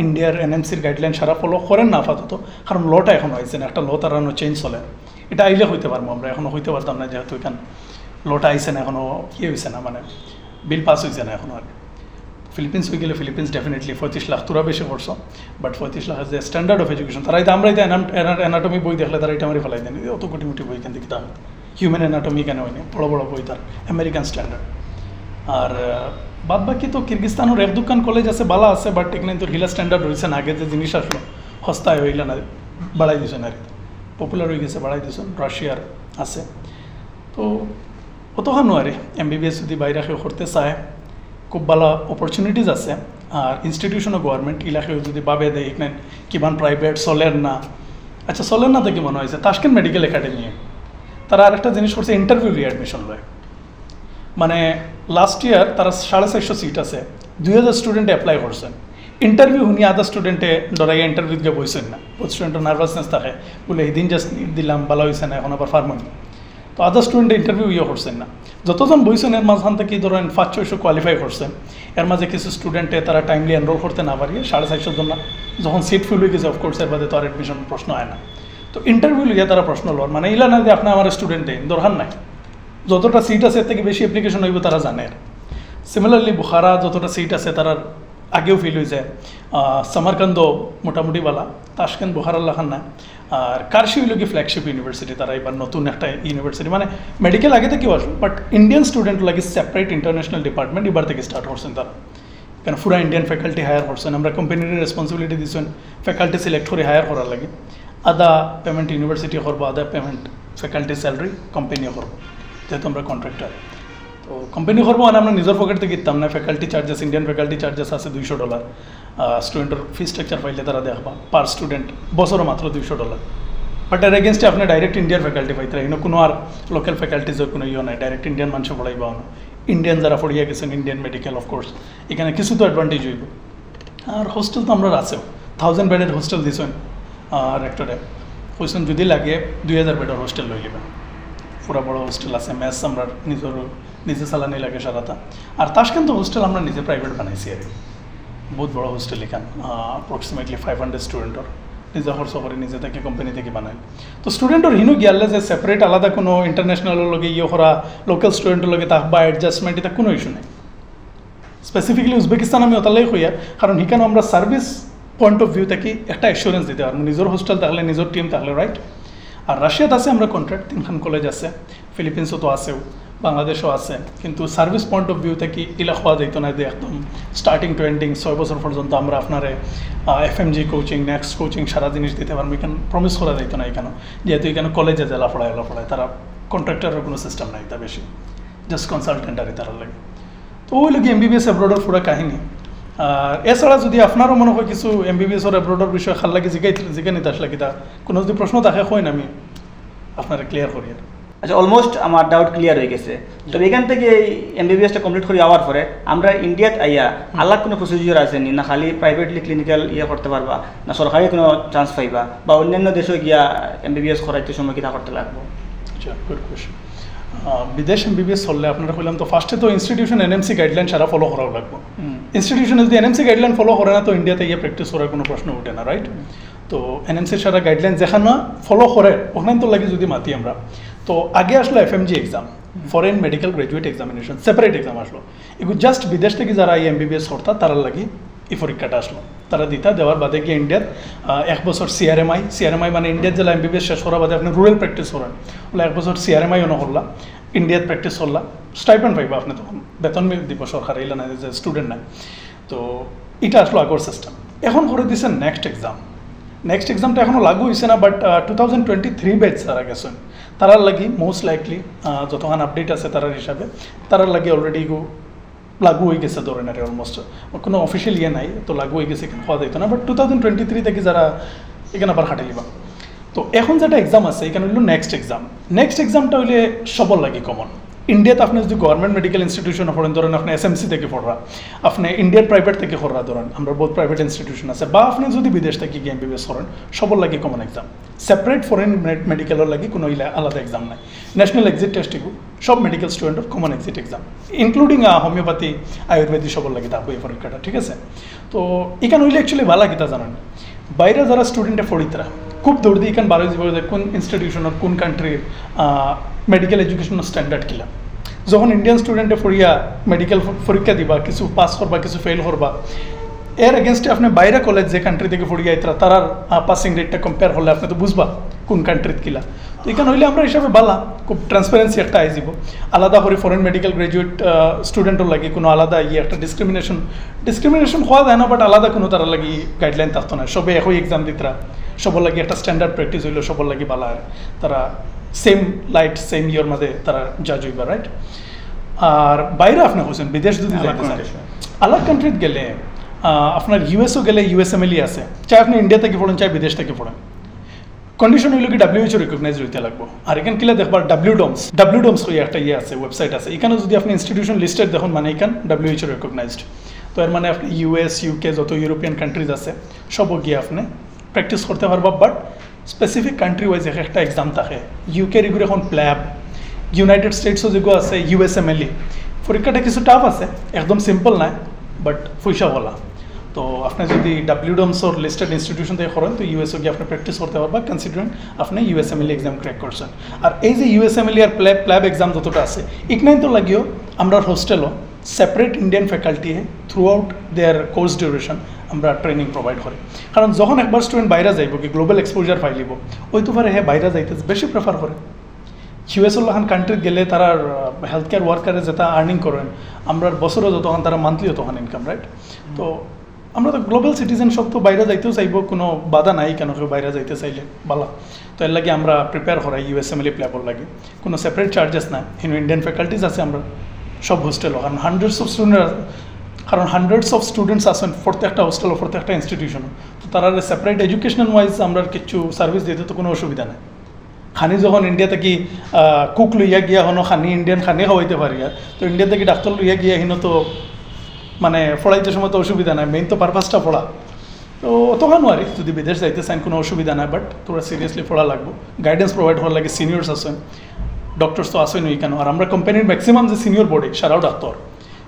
ইন্ডিয়ার এনএমসির গাইডলাইন সারা ফলো করেন না আপাতত, কারণ লটা এখনও আইছে না, একটা ল তারা চেঞ্জ চলে। এটা আইলে হইতে পারবো আমরা, এখনও হইতে পারতাম না, যেহেতু এখান লটা আইছে না, এখনও ইয়ে হইছে না, মানে বিল পাস হইছে না এখনও আর কি। ফিলিপিন্স হয়ে গেলে ফিলিপিন্স ডেফিনেটলি পঁয়ত্রিশ লাখ, তোরা বেশি করছো, বাট পঁয়ত্রিশ লাখ যে স্ট্যান্ডার্ড অফ এডুকেশন, তারা এটা, আমরা এটা অ্যানাটমি বই দেখলে তারা এটা আমারই ফেলাই দেন, অত কোটি মোটি বই কেন দেখতাম, হিউম্যান অ্যানাটমি কেন হয়নি, বড় বড় বই তার আমেরিকান স্ট্যান্ডার্ড। আর আহ, বাদ বাকি তো কিরগিস্তানের এক দুখান কলেজ আছে, ভালো আছে, বাট এখানে তো হিলা স্ট্যান্ডার্ড রয়েছে না, আগে যে জিনিস আসলো হস্তায় হইলে না, বাড়াই দিছে না আর কি, পপুলার হয়ে গেছে, বাড়াই দিছে। রাশিয়ার আছে, তো অতখানো আর এমবিবিএস যদি বাইরে কেউ করতে চায়, খুব ভালো অপরচুনিটিস আছে। আর ইনস্টিটিউশনও গভর্নমেন্ট এলাকায় যদি ভাবে দেয় এখানে কিমান প্রাইভেট চলের না, আচ্ছা, চলের না দেখি মনে হয়েছে তাশকেন্দ মেডিকেল একাডেমি, তারা আরেকটা জিনিস করছে, ইন্টারভিউ লিয়ে অ্যাডমিশন লয়। মানে লাস্ট ইয়ার তারা সাড়ে চারশো সিট আছে, দুই হাজার স্টুডেন্ট অ্যাপ্লাই করছেন, ইন্টারভিউ শুনি আধা স্টুডেন্টে ডরাইয়া ইন্টারভিউ গিয়ে বইছেন না, বহুত স্টুডেন্টের নার্ভাসনেস থাকে, বলে এই দিন জাস্ট দিলাম, ভালো হয়েছে না, এখন আবার ফার্ম। তো আধা স্টুডেন্টে ইন্টারভিউ ইয়ে করছেন না, যতজন বইছেন এর মাঝখান থেকে ধরেন পাঁচ ছয়শো কোয়ালিফাই করছেন, এর মাঝে কিছু স্টুডেন্টে তারা টাইমলি এনরোল করতে না পারিয়ে সাড়ে চারশো জন না, যখন সিট ফুল হয়ে গেছে, অফকোর্স এর বাদে তো আর অ্যাডমিশন প্রশ্ন হয় না। তো ইন্টারভিউ লিয়ে তারা প্রশ্ন লর, মানে ইলা না যে আপনি আমার স্টুডেন্টে দরকার নাই, যতটা সিট আছে এর থেকে বেশি অ্যাপ্লিকেশন হইব তারা জানে। সিমিলারলি বুখারা যতটা সিট আছে তারার আগেও ফিল হয়ে যায়, আহ, সামারকান্দ মোটামুটি বালা, তাশকেন্দ বুখারার লাখান না। আর কার্শি হইল কি ফ্ল্যাগশিপ ইউনিভার্সিটি, তারা এবার নতুন একটা ইউনিভার্সিটি, মানে মেডিকেল আগে থেকেও আসলো, বাট ইন্ডিয়ান স্টুডেন্ট লাগে সেপারেট ইন্টারন্যাশনাল ডিপার্টমেন্ট এবার থেকে স্টার্ট করছেন তারা। কারণ পুরা ইন্ডিয়ান ফ্যাকাল্টি হায়ার করছেন, আমরা কোম্পানির রেসপন্সিবিলিটি দিচ্ছেন ফ্যাকাল্টি সিলেক্ট করে হায়ার করার লাগে। আধা পেমেন্ট ইউনিভার্সিটি করবো, আধা পেমেন্ট ফ্যাকাল্টি স্যালারি কোম্পানি করবো, যেহেতু আমরা কন্ট্রাক্টর। তো কোম্পানি করবো মানে আমরা নিজের পকেট থেকে দিতাম না, faculty charges, Indian faculty charges আছে দুইশো ডলার, স্টুডেন্টর ফি স্ট্রাকচার পাইলে তারা দেখবা পার স্টুডেন্ট বছরে মাত্র দুইশো ডলার। বাট এর এগেনস্টে আপনি ডাইরেক্ট ইন্ডিয়ার ফ্যাকাল্টি পাইতে, ইনো কোনো আর লোকাল ফ্যাকাল্টিজের কোনো ইয়ে নাই, ডাইরেক্ট ইন্ডিয়ান মানুষে পড়াইবা না, ইন্ডিয়ান যারা পড়িয়া গেছেন, ইন্ডিয়ান মেডিকেল অফকোর্স, এখানে কিছু তো অ্যাডভান্টেজ হইব। আর হোস্টেল তো আমরা আছেও, থাউজেন্ড বেডের হোস্টেল দিছেন রেক্টরে, কইছেন যদি লাগে দুই হাজার বেডের হোস্টেল লই নেবেন, পুরা বড় হোস্টেল আছে, মেস আমরা নিজের নিজে চালানি লাগে সারাটা। আর তাশকেন্দ হোস্টেল আমরা নিজে প্রাইভেট বানাইছি আর কি। বহুত বড় হোস্টেল এখান, অ্যাপ্রক্সিমেটলি ফাইভ হান্ড্রেড স্টুডেন্টর, নিজে খরচ করে নিজে থেকে কোম্পানি থেকে বানাই। তো স্টুডেন্টর হিনু গিয়ালে যে সেপারেট আলাদা কোনো ইন্টারন্যাশনালর লগে ইয়ে করা, লোকাল স্টুডেন্টর লগে তা বা অ্যাডজাস্টমেন্ট, এটা কোনো ইস্যু নাই। স্পেসিফিক্যালি উজবেকিস্তান আমি ওটালাই কইয়ার, কারণ হিখানো আমরা সার্ভিস পয়েন্ট অফ ভিউ থাকি একটা অ্যাসুরেন্স দিতে পারবো, নিজের হোস্টেল থাকলে, নিজের টিম থাকলে, রাইট? আর রাশিয়াত আছে আমরা কন্ট্রাক্ট, তিনখান কলেজ আছে, ফিলিপিন্সও তো আছেও, বাংলাদেশও আছে, কিন্তু সার্ভিস পয়েন্ট অফ ভিউ থাকি ইলা খোয়া যাইতো না যে একদম স্টার্টিং টু এন্ডিং ছয় বছর পর্যন্ত আমরা আপনারে এফএমজি কোচিং, নেক্সট কোচিং, সারা জিনিস দিতে পারবো, এখানে প্রমিস করা যাইতো না। এখানে যেহেতু এখানে কলেজে যে লাফড়ায় লাফড়ায়, তারা কন্ট্রাক্টরের কোনো সিস্টেম নাই, তা বেশি জাস্ট কনসালটেন্ট আর কি তারার লাগে। তো ওই লোক এমবিবিএস অ্যাব্রডর পুরা কাহিনী। আর এছাড়া যদি আপনারও মনে হয় কিছু এমবিবিএস ওর অ্যাব্রডর বিষয়ে খাল লাগে জিজ্ঞাই জিজ্ঞানিতে আসলে কিতা কোনো যদি প্রশ্ন থাকে, হয় না, আমি আপনারা ক্লিয়ার করি আর। আচ্ছা, অলমোস্ট আমার ডাউট ক্লিয়ার হয়ে গেছে। তবে এখান থেকে এই এমবিবিএসটা কমপ্লিট করে আওয়ার পরে আমরা ইন্ডিয়াত আইয়া আলাদা কোনো প্রসিডিওর আছে নি? না খালি প্রাইভেটলি ক্লিনিক্যাল ইয়ে করতে পারবা, না সরকারি কোনো চান্স পাইবা, বা অন্যান্য দেশে গিয়া এমবিবিএস করাইতে সময় কিতা করতে লাগবো? আচ্ছা, গুড কোয়েশ্চেন। বিদেশ এমবিবিএস হলে আপনারা কইলাম তো, ফার্স্টে তো ইনস্টিটিউশন এনএমসি গাইডলাইন সারা ফলো করাও লাগবো। ইনস্টিটিউশনে যদি এনএমসি গাইডলাইন ফলো করে না, তো ইন্ডিয়াতে গিয়ে প্র্যাকটিস করার কোনো প্রশ্ন উঠে না, রাইট? তো এনএমসির সারা গাইডলাইন যেখানে ফলো করে, ওখানে তো লাগি যদি মাতি আমরা, তো আগে আসলো FMG exam, foreign medical graduate examination, separate exam আসলো। এগুলো জাস্ট বিদেশ থেকে যারা এই এমবিবিএস করতা, তারার লাগি এই পরীক্ষাটা আসলো। তারা দিতা, দেওয়ার বাদে গিয়ে ইন্ডিয়াত আহ, এক বছর সিআরএমআই, সিআরএমআই মানে ইন্ডিয়াত যেলা এমবিবিএস শেষ করার বাদে আপনি রুরাল প্র্যাকটিস করেন, বলে এক বছর সিআরএমআই অন করলা, ইন্ডিয়াত প্র্যাকটিস করলা, স্টাইপেন্ড পাইবা আপনি, তখন বেতন দিব সরকার, এইলা না যে স্টুডেন্ট নাই। তো এটা আসলো আগর সিস্টেম। এখন করে দিছে নেক্সট এক্সাম। নেক্সট এক্সামটা এখনো লাগু হয়েছে না, but two thousand twenty three batch যারা গেছেন, তারার লাগি মোস্ট লাইকলি যতক্ষণ আপডেট আছে তারার হিসাবে, তারার লাগি অলরেডি লাগু হয়ে গেছে ধরেন আর অলমোস্ট। কোনো অফিসিয়াল ইয়ে নাই, তো লাগু হয়ে গেছে, এখানে হওয়া যাইতো না। But two thousand twenty three থেকে যারা এখানে আবার খাটে লিবা। তো এখন যেটা এক্সাম আছে, এখানে হইলো নেক্সট এক্সাম। নেক্সট এক্সামটা হইলে সবর লাগি কমন। ইন্ডিয়াত আপনি যদি গভর্নমেন্ট মেডিকেল ইনস্টিটিউশন পড়েন, ধরেন আপনি এসএমসি থেকে পড়রা, আপনি ইন্ডিয়ান প্রাইভেট থেকে পড়রা, ধরেন আমরা বহুত প্রাইভেট ইনস্টিটিউশন আছে, বা আপনি যদি বিদেশ থেকে গিয়া এমবিবিএস করেন, সবর লাগি কমন এক্সাম। সেপারেট ফরেন মেডিকেলর লাগি কোনো ইলা আলাদা এক্সাম নাই। ন্যাশনাল এক্সিট টেস্ট এগু সব মেডিকেল স্টুডেন্টর common exit exam, including homeopathy, Ayurvedic, সবর লাগি থাকবো এই পরীক্ষাটা, ঠিক আছে? তো এখান হইলে অ্যাকচুয়ালি ভালা কিতা জানেন, বাইরে যারা স্টুডেন্টে পড়িতরা খুব দৌড় দিয়ে এখান বারোই জীবনে কোন ইনস্টিটিউশনের, কোন কান্ট্রির মেডিকেল এডুকেশনের স্ট্যান্ডার্ড কিলা। যখন ইন্ডিয়ান স্টুডেন্টে পড়িয়া মেডিকেল পরীক্ষা দিবা, কিছু পাস করবা, কিছু ফেল করবা, এর এগেনস্টে আপনি বাইরে কলেজ যে কান্ট্রি থেকে পড়িয়া আইতরা, তারার পাসিং রেটটা কম্পেয়ার করলে আপনি তো বুঝবা কোন কান্ট্রিত কিলা। তো এখান হইলে আমরা হিসাবে ভালা, খুব ট্রান্সপারেন্সি একটা আই যাব। আলাদা করে ফরেন মেডিকেল গ্র্যাজুয়েট স্টুডেন্টর লাগি কোনো আলাদা ইয়ে একটা ডিসক্রিমিনেশন, ডিসক্রিমিনেশন হওয়া যায় না, বাট আলাদা কোনো তারার লাগি গাইডলাইন থাকতো না। সবে একই এক্সাম দিতরা, সবর লাগি একটা স্ট্যান্ডার্ড প্র্যাকটিস হইলো, সবর লাগি ভালা হয়। তারা সেম লাইট, সেম ইয়ের মাঝে তারা জাজ হইবা, রাইট? আর বাইরে আপনি কইছেন বিদেশ যদি আলাদা যাইতে চান, country। আলাদা কান্ট্রিত গেলে আহ, আপনার ইউএসও গেলে ইউএসএমএলই আছে, চাই আপনি ইন্ডিয়া থেকে পড়েন, চাই বিদেশ থেকে পড়েন। কন্ডিশন হইল কি, ডাব্লিউএইচও রেকগনাইজ হইতে লাগবো। আর এখান কিলা দেখবার, ডাব্লিউ ডমস, ডাব্লিউ ডমস হয়ে একটা ইয়ে আছে, ওয়েবসাইট আছে, এখানে যদি আপনি ইনস্টিটিউশন লিস্টেড দেখুন, মানে এখান ডাব্লিউএইচও রেকগনাইজড। তো এর মানে আপনি ইউএস, ইউকে, যত ইউরোপিয়ান কান্ট্রিজ আছে, সব গিয়ে আপনি প্র্যাকটিস করতে পারবা। বাট স্পেসিফিক কান্ট্রি ওয়াইজ এক একটা এক্সাম থাকে। ইউকের এগুলো এখন প্ল্যাব, ইউনাইটেড স্টেটসও যেগুলো আছে ইউএসএমএলই, পরীক্ষাটা কিছু টাফ আছে, একদম সিম্পল নয়, বাট পয়সা বলা। তো আপনি যদি ডাব্লিউ ডমসর লিস্টেড ইনস্টিটিউশন থেকে করেন, তো ইউএসও গিয়ে আপনি প্র্যাকটিস করতে পারবা, কনসিডারিং আপনি ইউএসএমএলই এক্সাম ক্র্যাক করছেন। আর এই যে ইউএসএমএলই আর প্ল্যাব, প্ল্যাব এক্সাম যতটা আছে, ইকনাইন তো লাগিও আমরা হোস্টেলও separate Indian faculty throughout their course duration আমরা ট্রেনিং প্রোভাইড করি। কারণ যখন একবার স্টুডেন্ট বাইরে যাইব, কি গ্লোবাল এক্সপোজার পাইলিব, ওই তো পারে হে বাইরে যাইতে বেশি প্রেফার করে। ইউএসওর লাখান কান্ট্রিত গেলে তারা হেলথ কেয়ার ওয়ার্কারে যেটা আর্নিং করেন, আমরা বছরও যতক্ষণ, তারা মান্থলি অতক্ষণ ইনকাম, রাইট? তো আমরা তো গ্লোবাল সিটিজেন, সব তো বাইরে যাইতেও চাইবো, কোনো বাধা নাই কেন কেউ বাইরে যাইতে চাইলে বালা। তো এর লাগি আমরা প্রিপেয়ার করাই ইউএসএমএলই প্ল্যাবর লাগি, কোনো সেপারেট চার্জেস নাই। কিন্তু ইন্ডিয়ান ফ্যাকাল্টিজ আছে আমরা সব হোস্টেলও, কারণ হান্ড্রেডস অফ স্টুডেন্ট, কারণ হান্ড্রেডস অফ স্টুডেন্টস আছেন প্রত্যেকটা হোস্টেলও, প্রত্যেকটা ইনস্টিটিউশনও। তো তারা সেপারেট এডুকেশনাল ওয়াইজ আমরা কিছু সার্ভিস দিতে তো কোনো অসুবিধা নাই। খানি যখন ইন্ডিয়া থাকি কুক লইয়া গিয়া হনো খানি, ইন্ডিয়ান খানি খাওয়াইতে পারি আর, তো ইন্ডিয়া থাকি ডাক্তার লইয়া গিয়া হিনো তো মানে পড়াইতে সময় তো অসুবিধা নাই, মেইন তো পারপাসটা পড়া। তো অতখান আর যদি বিদেশ যাইতে চাইন কোনো অসুবিধা নাই, বাট তোরা সিরিয়াসলি পড়া লাগবো। গাইডেন্স প্রোভাইড করার লাগি সিনিয়র্স আছেন, ডক্টরস তো আছেন ওইখানে। আর আমরা কোম্পানির ম্যাক্সিমাম যে সিনিয়র বডি সারাও ডাক্তার,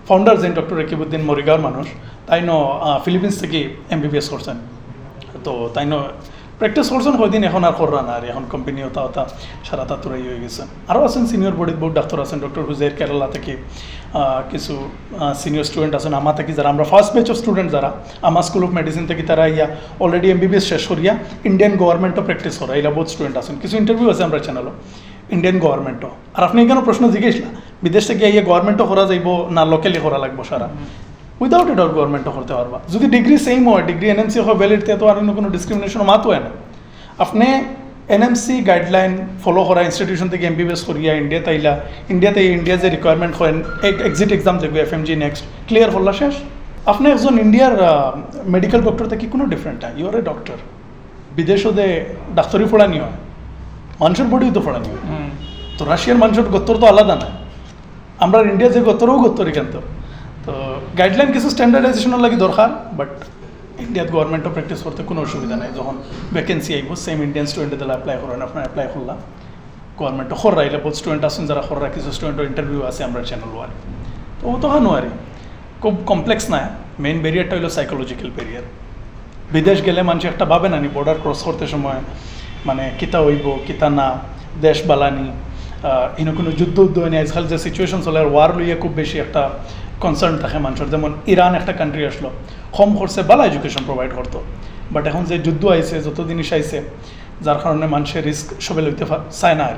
ফাউন্ডার যেন ডক্টর রকিবউদ্দিন মরিগাঁওর মানুষ, তাইনও ফিলিপিন্স থেকে এমবিবিএস করছেন। তো তাইনও প্র্যাকটিস করছেন কয়দিন, এখন আর কররা না, আর এখন কোম্পানি ওটা ওটা সারা তাতুরাই হয়ে গেছেন। আরও আছেন সিনিয়র বডিত বহুত ডাক্তার আছেন, ডক্টর হুজাইর কেরালা থেকে, আহ, কিছু সিনিয়র স্টুডেন্ট আছেন আমা থাকি, যারা আমরা ফার্স্ট ব্যাচ অফ স্টুডেন্ট, যারা আমা স্কুল অফ মেডিসিন থাকি, তারা ইয়া অলরেডি এমবিবিএস শেষ করিয়া ইন্ডিয়ান গভর্নমেন্টও প্র্যাকটিস করা, এলা বহুত স্টুডেন্ট আছেন। কিছু ইন্টারভিউ আছে আমরা চ্যানেলও ইন্ডিয়ান গভর্নমেন্টও। আর আপনি এখানে প্রশ্ন জিজ্ঞেস না, বিদেশ থেকে ইয়ে গভর্নমেন্টও করা যাইব না লোকালি করা লাগবো সারা? উইদাউট এ ডাউট গভর্নমেন্টও করতে পারবা। যদি ডিগ্রি সেম হয়, ডিগ্রি এনএমসি হয় ভ্যালিড, তে তো আর অন্য কোনো ডিসক্রিমিনেশন মাত হয় না। আপনি এনএমসি গাইডলাইন ফলো করা, ইনস্টিটিউশন থেকে এমবিবিএস করিয়া ইন্ডিয়াত আইলা, ইন্ডিয়াতে ইন্ডিয়া যে রিকোয়ারমেন্ট হয়, এক্সিট এক্সাম যেগুলো এফএমজি নেক্সট ক্লিয়ার করলা, শেষ। আপনি একজন ইন্ডিয়ার মেডিকেল ডক্টর থেকে কোনো ডিফারেন্ট না, ইউ আর এ ডক্টর। বিদেশও যে ডাক্তারি পড়ানি হয়, মানুষের বডিও তো পড়ানি হয়। হুম। তো রাশিয়ার মানুষের গত্তর তো আলাদা না, আমরা ইন্ডিয়া যে গত্তরও গত্তর এখান তো। তো গাইডলাইন কিছু স্ট্যান্ডার্ডাইজেশনের লাগি দরকার, বাট ইন্ডিয়াত গভর্নমেন্টও প্র্যাকটিস করতে কোনো অসুবিধা নাই। যখন ভ্যাকেন্সি আইব, সেম ইন্ডিয়ান স্টুডেন্টদের অ্যাপ্লাই করেন, আপনারা অ্যাপ্লাই করলাম, গভর্নমেন্টও খররা, ইলা বহুত স্টুডেন্ট আছেন যারা খররা, কিছু স্টুডেন্টও ইন্টারভিউ আছে আমরা চ্যানেল ওয়ান। তো ও তো হানো আরে খুব কমপ্লেক্স না, মেইন ব্যারিয়ারটা হলো সাইকোলজিক্যাল ব্যারিয়ার। বিদেশ গেলে মানুষ একটা ভাবে না নি, বর্ডার ক্রস করতে সময় মানে কিতা হইব, কিতা না, দেশ বালানি, আহ, ইনো কোনো যুদ্ধ উদ্ধ হয়নি। আজকাল যে সিচুয়েশন চলে, আর ওয়ার লইয়া খুব বেশি একটা কনসার্ন থাকে মানুষের। যেমন ইরান একটা কান্ট্রি আসলো, কম খরচে ভালো এডুকেশন প্রোভাইড করতো, বাট এখন যে যুদ্ধ আইছে, যত জিনিস আইছে, যার কারণে মানুষের রিস্ক সবে লইতে পা-, চায় না আর।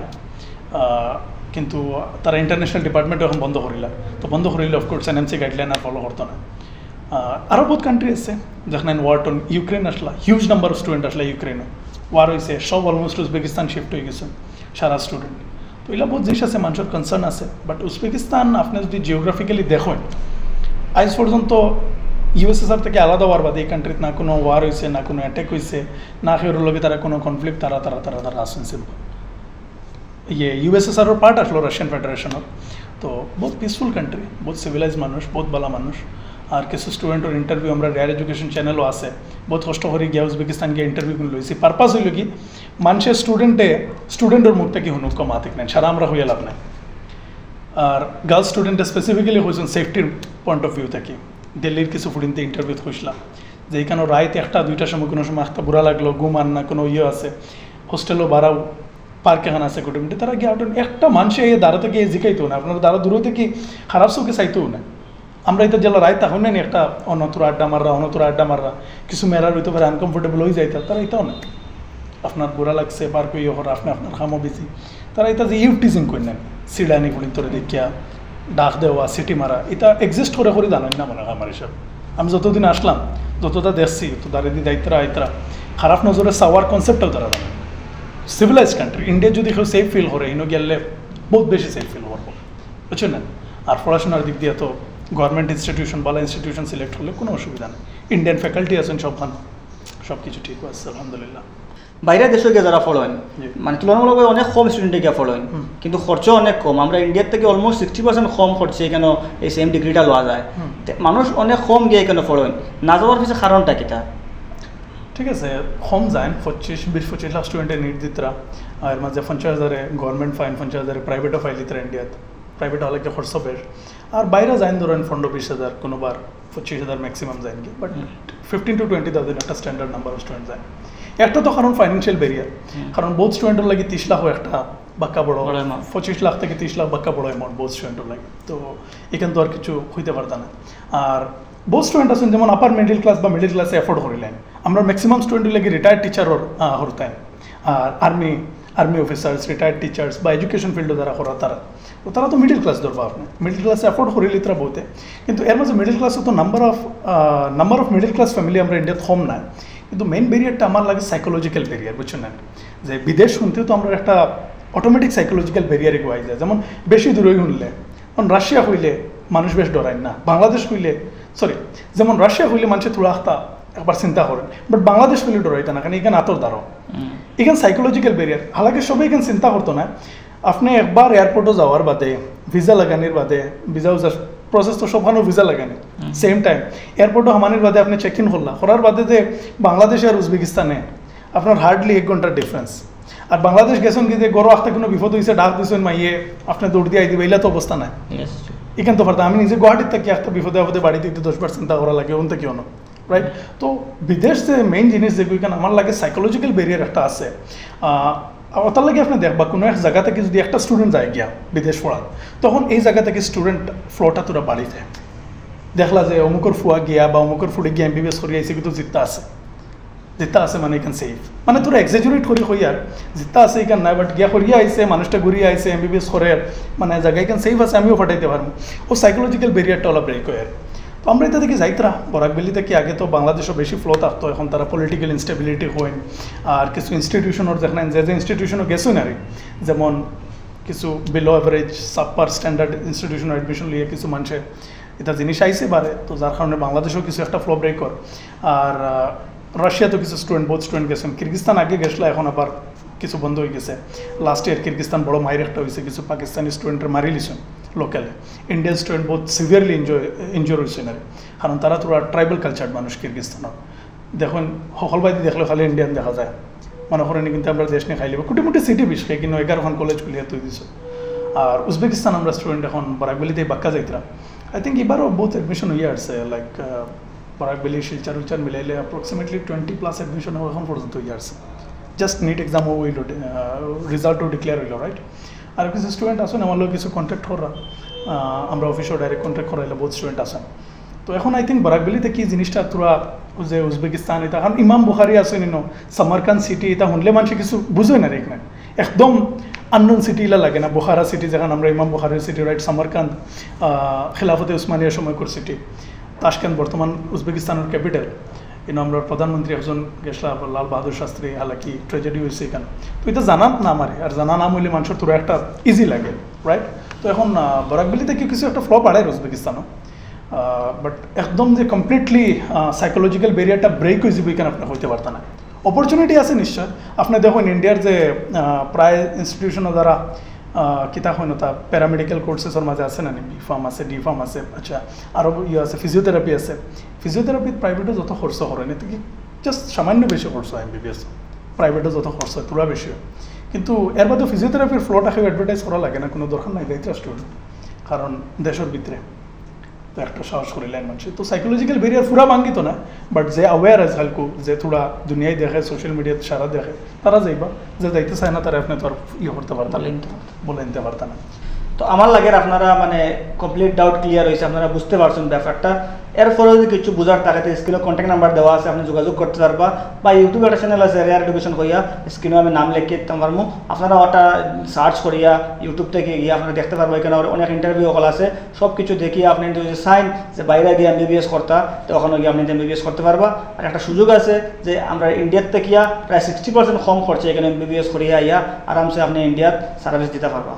আহ, কিন্তু তারা ইন্টারন্যাশনাল ডিপার্টমেন্টও এখন বন্ধ করিলা। তো বন্ধ করিলে, অফকোর্স, এনএমসি গাইডলাইন আর ফলো করতো না। আহ, আরও বহুত কান্ট্রি আছে, যেখানে ওয়ার টন, ইউক্রেন আসলা, হিউজ নাম্বার অফ স্টুডেন্ট আসলা ইউক্রেনও। ওয়ার হইছে, সব অলমোস্ট উজবেকিস্তান শিফট হয়ে গেছে সারা স্টুডেন্ট। তো এগুলা বহুত জিনিস আছে, মানুষের কনসার্ন আছে। বাট উজবেকিস্তান আপনি যদি জিওগ্রাফিক্যালি দেখেন, আজ পর্যন্ত ইউএসএসআর থেকে আলাদা হওয়ার বাদে এই কান্ট্রিত না কোনো ওয়ার হইছে, না কোনো অ্যাটাক হইছে, না কেউর লগে তারা কোনো কনফ্লিক্ট, তারা, তারা, তারা, তারা আছেন সিম্পল। ইয়ে ইউএসএসআর ওর পার্ট আসলো রাশিয়ান ফেডারেশনের। তো বহুত পিসফুল কান্ট্রি, বহুত সিভিলাইজ মানুষ, বহুত ভালা মানুষ। আর কিছু স্টুডেন্টর ইন্টারভিউ আমরা রেয়ার এডুকেশন চ্যানেলও আছে, বহুত কষ্ট করি গিয়া উজবেকিস্তান গিয়া ইন্টারভিউ গুলো লইছি। পারপাস হইল কি, মানুষের স্টুডেন্টে স্টুডেন্টর মুখ থেকে হুনুক মাতিক নাই, সারা আমরা হইয়া লাভ নাই। আর গার্লস স্টুডেন্টে স্পেসিফিক্যালি হয়েছেন সেফটির পয়েন্ট অফ ভিউ থেকে। দিল্লির কিছু ফুড়িন্তে ইন্টারভিউ হয়েছিলাম যে এখানে রাইত একটা দুইটার সময় কোনো সময় একটা বুড়া লাগলো, ঘুম আর না, কোনো ইয়ে আছে, হোস্টেলও বাড়াও, পার্ক এখানে আছে কুটুমটি, তারা গিয়ে আউট একটা মানুষে এই দাঁড়া থেকে জিকাইতো না, আপনারা দাঁড়া দূরে থেকে খারাপ চোখে চাইতেও না। আমরা এটা জেলা রাইত তখন নেই একটা অনতুর আড্ডা মাররা, অনতুর আড্ডা মাররা, কিছু মেয়েরা হইতে পারে আনকমফোর্টেবল হয়ে যাইতা, তারা এটাও না। আপনার বুড়া লাগছে, পার্ক ইয়ে করা, আপনি আপনার খামো বিজি, তারা এটা যে ইউটিজিং করেন, সিডানি ফুড়িন্তরে দেখিয়া ডাক দেওয়া, সিটি মারা, এটা এক্সিস্ট করে করে জানেন না মনে হয় আমার হিসাব। আমি যতদিন আসলাম, যতটা দেখছি, তো দাঁড়িয়ে দায়িত্বরা আইতরা খারাপ নজরে চাওয়ার কনসেপ্টটাও তারা জানেন। সিভিলাইজ কান্ট্রি ইন্ডিয়া যদি কেউ সেফ ফিল করে, ইনো গেলে বহুত বেশি সেফ ফিল করবো, বুঝছেন না? আর পড়াশোনার দিক দিয়ে তো গভর্নমেন্ট ইনস্টিটিউশন, ভালো ইনস্টিটিউশন সিলেক্ট হলে কোনো অসুবিধা নেই। ইন্ডিয়ান ফ্যাকাল্টি আছেন সবখানে, সব কিছু ঠিক আছে আলহামদুলিল্লাহ। বাইরে দেশে গিয়ে যারা ফলো হন, জি। মানে তুলনামূলকভাবে অনেক কম স্টুডেন্টে গিয়ে ফলো হন, হুম। কিন্তু খরচ অনেক কম। আমরা ইন্ডিয়ার থেকে অলমোস্ট সিক্সটি পার্সেন্ট কম খরচে এখানে এই সেম ডিগ্রিটা লওয়া যায়। হুম। তে মানুষ অনেক কম গিয়ে এখানে ফলো হন, না যাওয়ার পিছনে কারণটা কিতা? ঠিক আছে, কম যায়, পঁচিশ বিশ পঁচিশ লাখ স্টুডেন্টে নিট দিতরা, আর এর মাঝে পঞ্চাশ হাজারে গভর্নমেন্ট ফাইন, পঞ্চাশ হাজারে প্রাইভেটও ফাইল দিতরা ইন্ডিয়াত, প্রাইভেট হলে কি খরচ বেশ। আর বাইরে যায় ধরেন পনেরো বিশ হাজার, কোনোবার পঁচিশ হাজার ম্যাক্সিমাম যায় কি, বাট হুম। ফিফটিন টু টোয়েন্টি থাউজেন্ড একটা স্ট্যান্ডার্ড নাম্বার অফ স্টুডেন্ট যায়। একটা তো কারণ ফাইন্যান্সিয়াল ব্যারিয়ার, হুম। কারণ বহুত স্টুডেন্টর লাগি তিরিশ লাখও একটা বাক্কা বড়, বড় amount। পঁচিশ লাখ থেকে তিরিশ লাখ বাক্কা বড় অ্যামাউন্ট বহুত স্টুডেন্টর লাগি। তো এখানে তো আর কিছু হইতে পারত না। আর বহুত স্টুডেন্ট আছেন যেমন আপার মিডল ক্লাস বা মিডল ক্লাসে অ্যাফোর্ড করিলেন। আমরা ম্যাক্সিমাম স্টুডেন্ট লাগি রিটায়ার্ড টিচারর হরতায়, আর army army officers, retired teachers বা এডুকেশন ফিল্ডে যারা করা তারা, তো তারা তো মিডল ক্লাস ধরবা আপনি, মিডল ক্লাসে অ্যাফোর্ড করিলে তারা বলতে। কিন্তু এর মাঝে মিডল ক্লাসে তো number of number of middle class family আমরা ইন্ডিয়াত কম না। কিন্তু মেইন ব্যারিয়ারটা আমার লাগে সাইকোলজিক্যাল ব্যারিয়ার, বুঝছেন না? যে বিদেশ শুনতেও তো আমরা একটা অটোমেটিক সাইকোলজিক্যাল ব্যারিয়ারে গোয়াই যায়। যেমন বেশি দূরই শুনলে, কারণ রাশিয়া হইলে মানুষ বেশ ডরায় না, বাংলাদেশ হইলে, সরি, যেমন রাশিয়া হইলে মানুষের থোড়া আখতা একবার চিন্তা করেন, বাট বাংলাদেশ হইলে ডরাইতা না, কারণ এখানে আতর দাঁড়ো, এখানে সাইকোলজিক্যাল ব্যারিয়ার। হালাকি সবাই এখানে চিন্তা করতো না। আপনি একবার এয়ারপোর্টও যাওয়ার বাদে, ভিসা লাগানির বাদে, ভিসা উজার প্রসেস তো সবখানে ভিসা লাগানি, সেম টাইম এয়ারপোর্টও হামানির বাদে আপনি চেক ইন করলা, করার বাদে যে বাংলাদেশে আর উজবেকিস্তানে আপনার হার্ডলি এক ঘন্টার ডিফারেন্স। আর বাংলাদেশ গেছেন কি যে গরো আখতে কোনো বিপদ হয়েছে, ডাক দিছেন মাইয়ে, আপনি দৌড় দিয়ে আই দিবে, এগুলা তো অবস্থা নাই। এখানে তো পারতাম, আমি নিজে গুয়াহাটির থাকি একটা বিপদে আপদে বাড়িতে একটু দশবার চিন্তা করা লাগে, ওন থেকে অন্য, রাইট? তো বিদেশ যে মেইন জিনিস যে এখানে আমার লাগে সাইকোলজিক্যাল ব্যারিয়ার একটা আছে। আহ, ওটার লাগে আপনি দেখবা কোনো এক জায়গা থেকে যদি একটা স্টুডেন্ট যায় গিয়া বিদেশ পড়ার, তখন এই জায়গা থেকে স্টুডেন্ট ফ্লোটা তোরা বাড়ি যায়। দেখলা যে অমুকর ফুয়া গিয়া বা অমুকর ফুড়ি গিয়া এমবিবিএস করিয়া আইছে, কিন্তু জিতটা আছে, জিতটা আছে মানে এখানে সেফ। মানে তোরা এক্সাজারেট করি কই আর, জিতটা আছে এখানে নাই, বাট গিয়া করিয়া আইছে, মানুষটা ঘুরিয়া আইছে, এমবিবিএস করে, মানে জায়গা এখানে সেফ আছে, আমিও ফাটাইতে পারবো। ও সাইকোলজিক্যাল ব্যারিয়ারটা ওলা ব্রেক হয় আর। তো আমরা এটা থেকে যাইতরা, বরাক ভ্যালি থেকে আগে তো বাংলাদেশও বেশি ফ্লো থাকতো, এখন তারা পলিটিক্যাল ইনস্টেবিলিটি হয়, আর কিছু ইনস্টিটিউশনের যেখানে যে যে ইনস্টিটিউশনও গেছে না রে, যেমন কিছু বিলো অ্যাভারেজ সাবপার স্ট্যান্ডার্ড ইনস্টিটিউশন অ্যাডমিশন লিয়ে কিছু মানুষের এটা জিনিস আইছে বারে, তো যার কারণে বাংলাদেশেও কিছু একটা ফ্লো ব্রেক কর। আর আহ, রাশিয়া তো কিছু স্টুডেন্ট, বহুত স্টুডেন্ট গেছেন, কিরগিস্তান আগে গেছিল, এখন আবার কিছু বন্ধ হয়ে গেছে। লাস্ট ইয়ার কিরগিস্তান বড় মাইর একটা হয়েছে, কিছু পাকিস্তানি স্টুডেন্টের মারি লিছেন লোকালে। ইন্ডিয়ান স্টুডেন্ট বহুত সিভিয়ারলি ইনজয় ইনজোর হয়েছে না, কারণ তারা তো ট্রাইবাল কালচার মানুষ কিরগিস্তানের। দেখুন, হকল বাইদি দেখলে খালি ইন্ডিয়ান দেখা যায়, মনে করেন কিন্তু আমরা দেশ নিয়ে খাইলিব। কুটি মুটি সিটি বিশ, কিন্তু এগারোখান কলেজ খুলিয়া তুই দিছে। আর উজবেকিস্তান আমরা স্টুডেন্ট এখন বরাক ভ্যালিতে বাক্কা যাইতরা। আই থিঙ্ক এবারও বহুত অ্যাডমিশন হইয়া আসছে, লাইক বরাক ভ্যালি, শিলচর উলচর মিলাইলে অ্যাপ্রক্সিমেটলি টোয়েন্টি প্লাস অ্যাডমিশন এখন পর্যন্ত হইয়া আসছে। জাস্ট নিট এক্সামও হইল, রিজাল্টও ডিক্লেয়ার হইল, রাইট? আর কিছু স্টুডেন্ট আছেন আমার লোক কিছু কন্ট্যাক্ট করা, আহ, আমরা অফিসেও ডাইরেক্ট কন্ট্যাক্ট করাইলে বহুত স্টুডেন্ট আছেন। তো এখন আই থিঙ্ক বরাক ভ্যালিতে কি জিনিসটা তোরা যে উজবেকিস্তান এটা, কারণ ইমাম বুখারি আছে নিনো, সামারকান্দ সিটি, এটা শুনলে মানুষে কিছু বুঝে না রে এখানে। একদম আননোন সিটি ইলা লাগে না। বুখারা সিটি, যেখানে আমরা ইমাম বুখারির সিটি, রাইট? সামারকান্দ, আহ, খেলাফতে উসমানিয়ার সময়কার সিটি। তাশকেন্দ বর্তমান উজবেকিস্তানের ক্যাপিটাল। ইনো আমরা প্রধানমন্ত্রী একজন গেছলা, লাল বাহাদুর শাস্ত্রী, হালাকি ট্র্যাজেডি হয়েছে এখানে। তো এটা জানা না আমারে, আর জানা নাম হইলে মানুষের তোরা একটা ইজি লাগে, রাইট? তো এখন আহ, বরাক ভ্যালিতে কি কিছু একটা ফ্লো বাড়ায় উজবেকিস্তানও, বাট একদম যে কমপ্লিটলি সাইকোলজিক্যাল ব্যারিয়ারটা ব্রেক হয়ে যাবে এখানে আপনার হইতে পারতা না। অপরচুনিটি আছে নিশ্চয়। আপনি দেখুন ইন্ডিয়ার যে আহ, প্রায় ইনস্টিটিউশনও যারা আহ, কিতা হয় না তা প্যারামেডিক্যাল কোর্সেসর মাঝে আছে না, বি ফার্ম আছে, ডি ফার্ম আছে, আচ্ছা, আরও ইয়ে আছে, ফিজিওথেরাপি আছে। ফিজিওথেরাপিত প্রাইভেটও যত খরচ হয় না, কি জাস্ট সামান্য বেশি খরচ হয় এমবিবিএস, প্রাইভেটও যত খরচ হয় পুরা বেশি হয়। কিন্তু এর বাদে ফিজিওথেরাপির ফ্লোটা কেউ অ্যাডভার্টাইজ করা লাগে না, কোনো দরকার নাই, যাইতে আসতে কারণ দেশের ভিতরে তো একটা সাহস করিলেন মানুষ। তো সাইকোলজিক্যাল ব্যারিয়ার পুরা ভাঙিত না, বাট যে অ্যাওয়ার আছে হালকু, যে থোড়া দুনিয়ায় দেখে, সোশ্যাল মিডিয়াত সারা দেখে, তারা যাইবা। যে যাইতে চায় না, তারা আপনি তো আর ইয়ে করতে পারতেন না, বলে নিতে পারতেন না। তো আমার লাগে আপনারা মানে কমপ্লিট ডাউট ক্লিয়ার হয়েছে, আপনারা বুঝতে পারছেন ব্যাপারটা। এরপরে যদি কিছু বুঝার থাকে তো স্ক্রিনে কন্ট্যাক্ট নাম্বার দেওয়া আছে, আপনি যোগাযোগ করতে পারবা, বা ইউটিউবে একটা চ্যানেল আছে রেয়ার এডুকেশন কইয়া, স্ক্রিনে আমি নাম লিখে দিতে পারবো। আপনারা ওটা সার্চ করিয়া ইউটিউব থেকে গিয়ে আপনারা দেখতে পারবো, এখানে অনেক ইন্টারভিউ কল আছে। সব কিছু দেখিয়ে আপনি যদি চাইন যে বাইরে গিয়ে এমবিবিএস করতা, তো ওখানে গিয়ে আপনি এমবিবিএস করতে পারবা। আর একটা সুযোগ আছে যে আমরা ইন্ডিয়ার থেকে প্রায় সিক্সটি পার্সেন্ট কম খরচে এখানে এমবিবিএস করিয়া আইয়া আরামসে আপনি ইন্ডিয়াত সার্ভিস দিতে পারবা।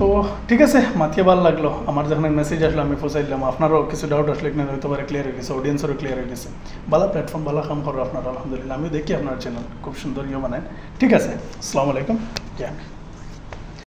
তো ঠিক আছে, মাতিয়ে ভালো লাগলো। আমার যখন মেসেজ আসলো আমি পৌঁছাইলাম, আপনারও কিছু ডাউট আসলে এখানে হয়তো পারে ক্লিয়ার হয়ে গেছে, অডিয়েন্সেরও ক্লিয়ার হয়ে গেছে। ভালো প্ল্যাটফর্ম, ভালো কাম করো আপনারা, আলহামদুলিল্লাহ। আমিও দেখি আপনার চ্যানেল, খুব সুন্দর ইয়ে বানায়। ঠিক আছে, আসসালামু আলাইকুম, জয় হিন্দ।